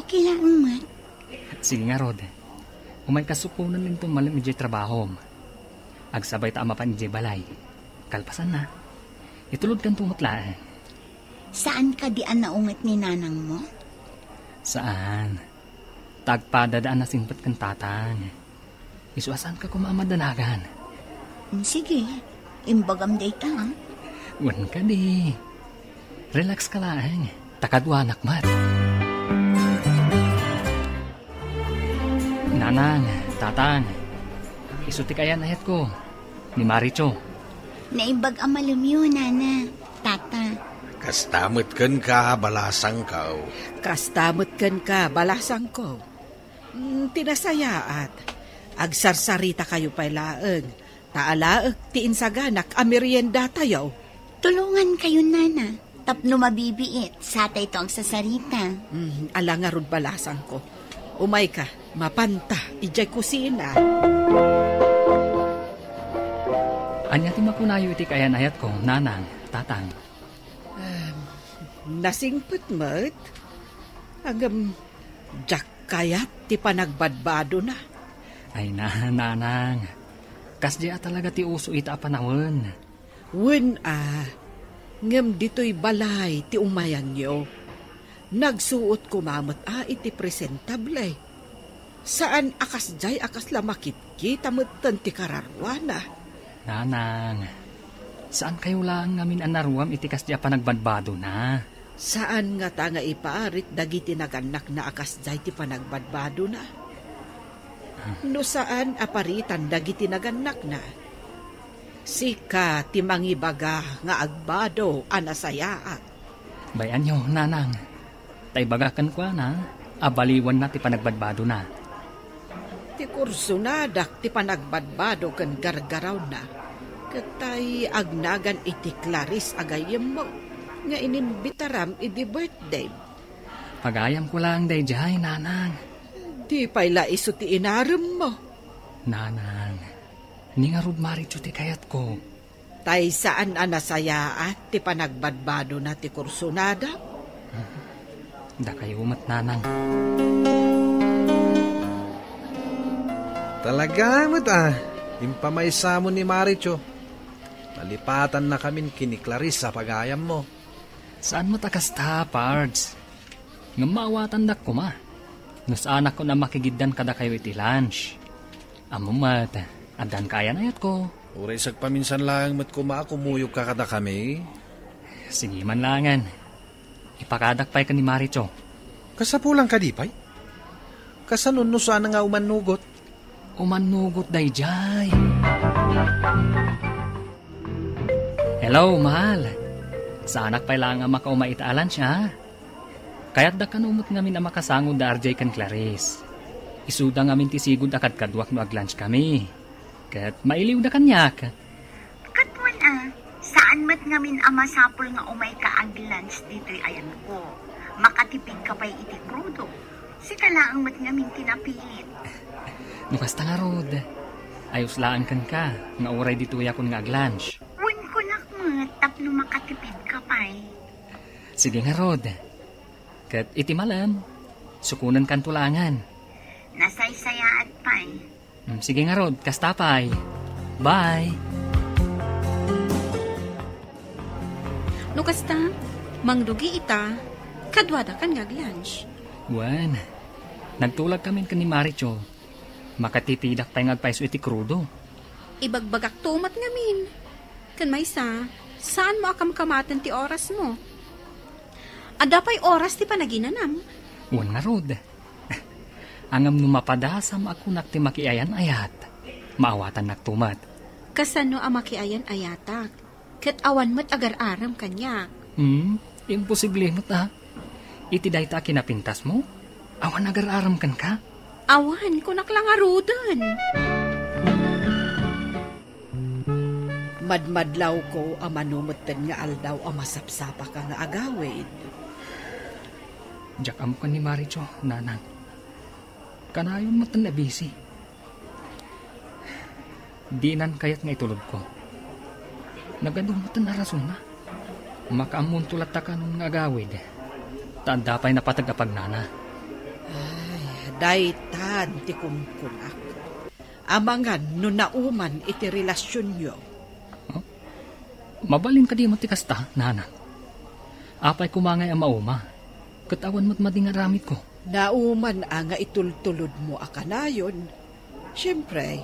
Okay laeng met. Sige ngarud. Umayka sukonen inton malem idiay trabahom. Agsabayta a mapan idiay balay. Kalpasanna, itulodkanto met laeng. Saan kadi a naunget ni nanangmo? Saan. Ta agpadada a nasingpet ken tatang. Isu a saanka koma a madanagan. Mm, sige, imbagam dayta, ha? Wen kadi. Relax ka laeng, ta kaduanak met. Nanang, tatang, isu ti kaayan-ayatko, ni Maricho. Naimbag a malemyo, nana, tata. Kasta met kenka, balasangko. Kasta met kenka, balasangko. Mm, ti nasayaat, agsarsarita kayo pay laeng, ta alaek ti insaganak a meriendatayo. Tulongan kayo, nana, tapno mabibiit, satayto agsasarita. Mm, ala ngarud, balasangko. Umayka, mapanta idiay kusina. Ania ti makunayo iti kaayan-ayatko, nanang, tatang? Em, nasingpet met. Ngem, diak kayat ti panagbadbadona. Ay na, nanang. Kasdiay a talaga ti uso ita a panawen. Wen a, ngem ditoy balay ti umayangyo. Nagsuot koma met a iti presentable. Saan a kasdiay a kasla makitkita metten ti kararuana. Nanang, saan kayo laeng ngamin a naruam iti kasdiay a panagbadbadona? Saan ngata nga iparit dagiti nagannakna a kasdiay ti panagbadbadona? No saan a paritan dagiti nagannakna, sika ti mangibaga nga agbado a nasayaat. Bay-anyo, nanang. Ta ibaga kenkuana a baliwanna ti panagbadbadona. Ti kursonadak ti panagbadbado ken gargarawna, ket tay agnagan iti Clarice a gayyemmo nga inimbitaram idi birthday. Pagayamko laeng daydiay, nanang. Di pay la isu ti inaremmo. Nanang, ni ngarud Maricho ti kayatko. Tay saan a nasayaat ti panagbadbadona ti kursonadak? Dakayo met, nanang. Talaga met a, impamaysamon ni Maricho. Nalipatannakamin ken ni Clarice a pagayammo. Saan met a kasta, Pards. Ngem maawatandak koma. No saanak koma a makigiddan kadakayo iti lunch. Ammom met, addanka ayan-ayatko. Uray sagpaminsan laeng met koma a kumuyogka kadakami. Sige man laengen. Ipakadak pay ken ni Maricho. Kasapulan kadi pay? Kasano no saan nga umannugot? Umannugot daydiay. Hello, mahal. Saanak pay laeng a makauma ita a lunch, ha? Kayatdak kano met ngamin a makasango da R J ken Clarice. Isuda ngamin ti sigud a kadkaduak no aglunch kami. Ket mailiwda kaniak. Kaduan a, saan met ngamin a masapul nga umayka aglunch ditoy ayanko. Makatipidka pay iti krudo. Sika laeng met ngamin ti napilit. No kasta ngarud, ayos laeng kenka nga uray ditoyakon nga aglunch. Wen kunak met tapno makatipidka pay. Sige ngarud. Ket iti malem, sukonenkanto laengen. Nasaysayaat pay. Mm, sige ngarud, kasta pay. Bye. No kasta, mangrugi ita, kaduadakan nga aglunch. Wen, nagtulagkamin ken ni Maricho. Makatipidak pay nga agpayso iti krudo. Ibagbagakto met ngamin. Ken maysa, saanmo a kamkamaten ti orasmo. Adda pay oras ti panaginanam. Wen ngarud. Ngem no mapadasam a kunak ti makiayan-ayat, maawatannakto met. Kasano a makiayan-ayatak? Ket awan met agar-arem kaniak. Hmm? Imposible met a. Iti dayta a kinapintasmo, awan agar-arem kenka? Awan, kunak la ngaruden. Madmadlawko a mano metten nga aldaw a masapsapaka nga agawid. Diak ammo ken ni Maricho, nanang. Kanayon metten a busy. Dinan kayat nga itulodko. Nagadu metten a rasonna. Makaammonto latta kanon nga agawid. Ta adda pay napateg a pagnana. Ay, daytan ti kunkunak. Amangan no nauman iti relasionyo. Huh? Mabalin kadi met ti kasta, nana? Apay koma ngay a mauma? Ket awan met madi nga aramidko. Nauman a nga itultulodmo a kanayon. Siempre,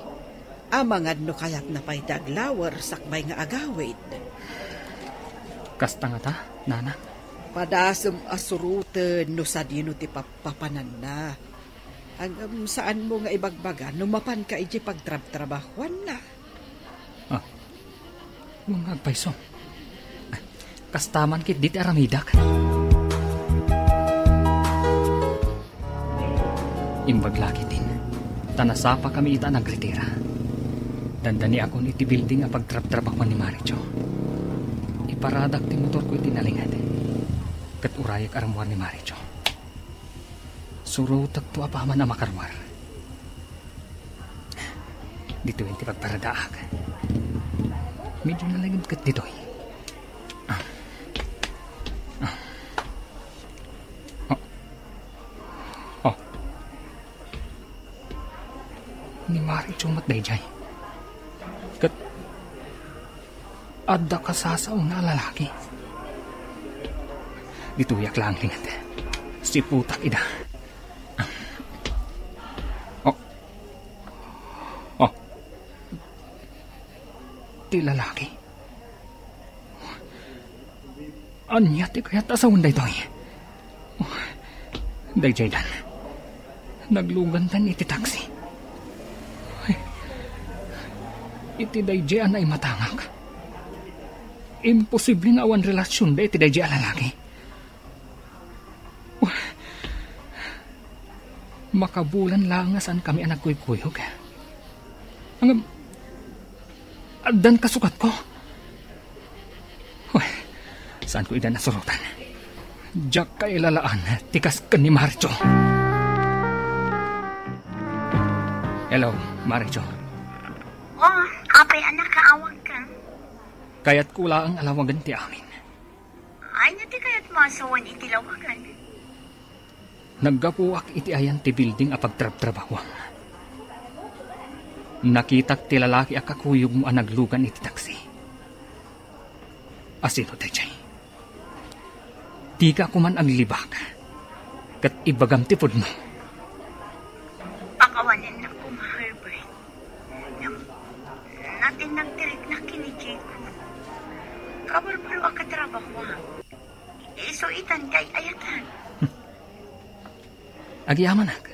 amangan no kayatna pay ti aglawer sakbay nga agawid. Kasta ngata, nana? Padasem a suroten no sadino ti pappapananna. Ngem saanmo nga ibagbaga no mapanka idiay pagtrabtrabahuanna. Ah, wen nga agpayso. Kasta man ketdi ti aramidak. Imbag la ketdin, ta nasapakami ita a nagritira. Dandaniakon iti building a pagtrabtrabahuan ni Maricho. Iparadak ti motorko iti nalinged. Ket urayek a rummuar ni Maricho. Surotekto apaman a makaruar. Ditoyen ti pagparadaak. Medyo nalinged ket ditoy. Ah. Ah. Oh. Oh. Ni Maricho met daydiay. Ket adda kasasaona a lalaki. Ditoyak laeng linged. Siputak ida. Oh. Oh. Ti lalaki. Ania ti kayat a sawen daytoy? Daydiaydan. Naglugandan iti taksi. Ay, iti daydiay a naimatangak. Imposible nga awan relasionda iti daydiay a lalaki. Makabulan laeng a saankami a nagkuykuyog. Ngem, addan kasukatko. Uy, saanko ida nasurotan. Diak kailalaan ti kas ken ni Maricho. Hello, Maricho. Oh, apay a nakaawagka? Kayatko laeng a lawagen ti amin. Ania ti kayatmo a sawen iti lawagan? Naggapuak iti ayan ti building a pagtrabtrabahuam. Nakitak ti lalaki a kakuyogmo a naglugan iti taksi. Asino daydiay? Dika koma aglibak, ket ibagam ti pudno. Pakawanennak koma, Herbert. Ngem, natin nagtiriknak ken ni Jacob. Kabarbaro a katrabahoam. Isu itan kay ayatan. Agyamanak,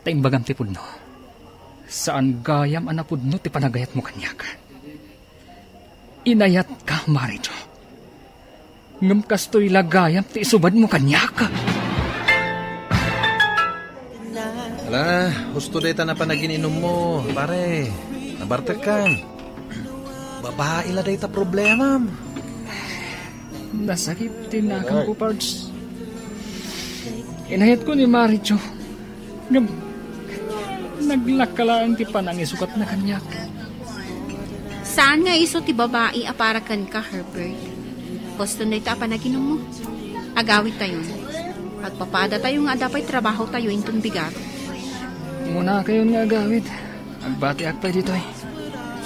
ta imbagam ti pudno. Saan gayam a napudno ti panagayatmo kaniak. Inayatka, Maricho. Ngem kastoy la gayam ti isubadmo kaniak. Ala, husto dayta napan agin-inummo, pare. Nabartekkan. Babai la dayta problemam. Nasakit ti nakemko, Pards. Inayatko ni Maricho. Ngem, naglaka laeng ti panangisukatna kaniak. Saan nga isu ti babai a para kenka, Herbert. Husto dayta a panaginummo. Agawidtayon. Agpapadatayo nga adda pay trabahotayo inton bigat. Umuna kayon nga agawid. Agbatiak pay ditoy.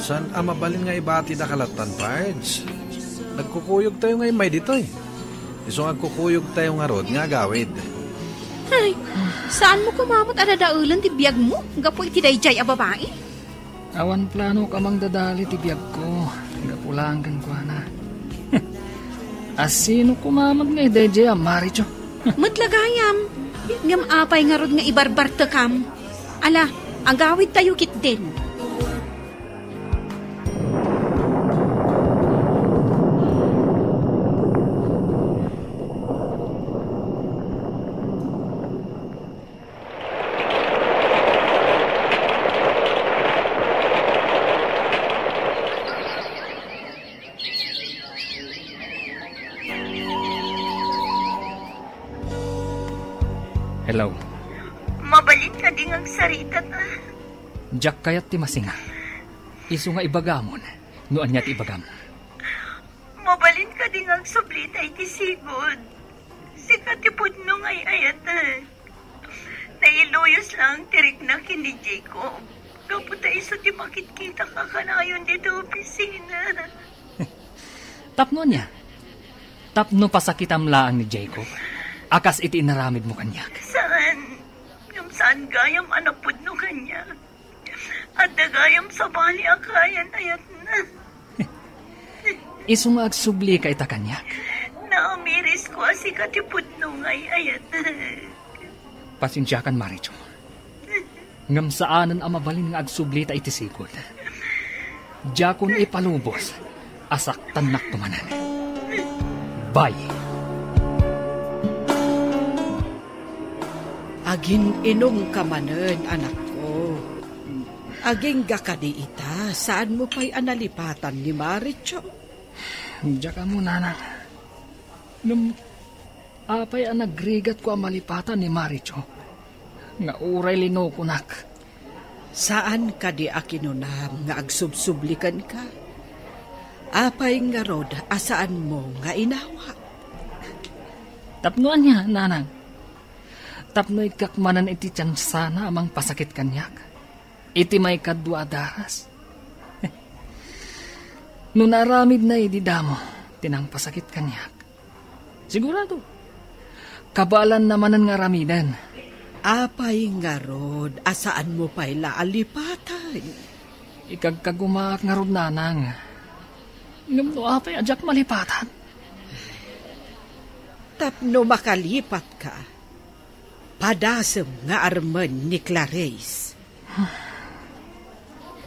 Saan a mabalin nga ibatida ka lattan, Pards? Nagkukuyogtayo nga immay ditoy. Isu nga agkukuyogtayo ngarud nga agawid. Ay, saanmo koma met a dadaelen ti biagmo gapu iti daydiay a babai? Awan planok a mangdadali ti biagko. Gapu laeng kenkuana. Asino koma met nga daydiay a Maricho? Met la gayam. Ngem apay ngarud nga ibarbartekam? Ala, agawidtayo ketdin. Hello. Mabalin kadi nga agsaritak? Diak kayat ti masinga. Isu nga ibagamon no ania ti ibagam. Mabalin kadi nga agsublita iti sigud? Sika ti pudno nga ay-ayatek. Nailuyos laeng ti rikna ken ni Jacob. Gapu ta isu ti makitkita ka kanayon ditoy opisina. Tapno ania? Tapno pasakitam laeng ni Jacob a kas iti inaramidmo kaniak. Saan? Ngem saan gayam a napudno kaniak? Adda gayam sabali a kayan-ayatna. Isu nga agsublika ita kaniak. Naamirisko a sika ti pudno nga ay-ayatek. Pasensiakan, Maricho. Ngem saanen a mabalin nga agsublita iti sigud. Diakon ipalubos a saktannakto manen. Bye. Agin-inumka manen, anakko. Agingga kadi ita, saanmo pay a nalipatan ni Maricho? Diak ammo, nanang. Ngem apay a nagrigatko a malipatan ni Maricho nga uray linokonak? Saan kadi a kinunam nga agsubsubli kenka? Apay ngarud a saanmo nga inawat? Tapno ania, nanang? Tapno ikkak manen iti tiansana a mangpasakit kaniak iti maikadua a daras. No naaramidna idi damo ti nangpasakit kaniak, sigurado, kabaelanna manen nga aramiden. Apay ngarud a saanmo pay la a lipatan? Ikagkagumaak ngarud, nanang. Ngem no apay a diak malipatan? Tapno makalipatka, padasem nga armen ni Clarice.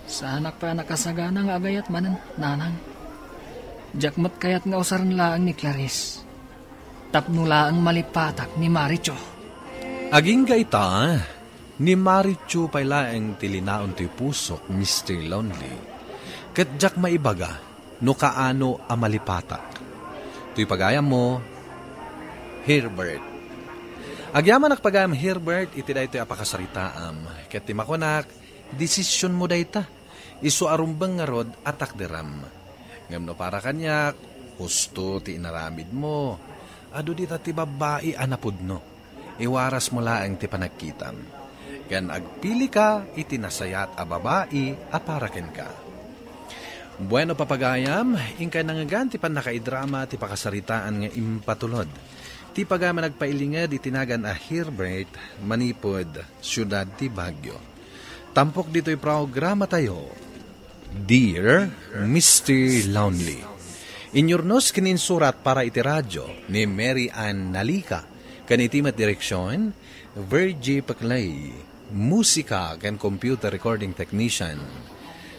Saanak pay a nakasagana nga agayat manen, nanang. Diak met kayat nga usaren laeng ni Clarice tapno laeng malipatak ni Maricho. Agingga ita, ni Maricho pay laeng ti linaon ti pusok, Mister Lonely. Ket diak maibaga no kaano a malipatak. Toy pagayammo, Herbert. Agyamanak pagayam, Herbert, iti daytoy a pakasaritaam. Ket ti makunak, desisionmo dayta. Isu a rumbeng ngarud a takderam. Ngem no para kaniak, husto ti inaramidmo. Adu dita ti babbai a napudno. Iwarasmo laeng ti panagkitam. ken agpilika iti nasayaat a babai a para kenka. Bueno, papagayam, inkay nangngegan ti pannakaidrama ti pakasaritaan nga impatulod. Ti pagayam a nagpailinged iti nagan a Herbert manipud siudad ti Baguio. Tampok ditoy programatayo, Dear Mister Lonely. Inyurnos ken insurat para iti radyo ni Mary Ann Nalica, ken iti met direksyon, Virgie Paclay. Musika ken computer recording technician,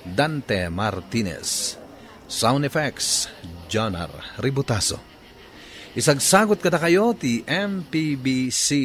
Dante Martinez. Sound effects, Jonar Ributaso. Isagsagot kadakayo ti M P B C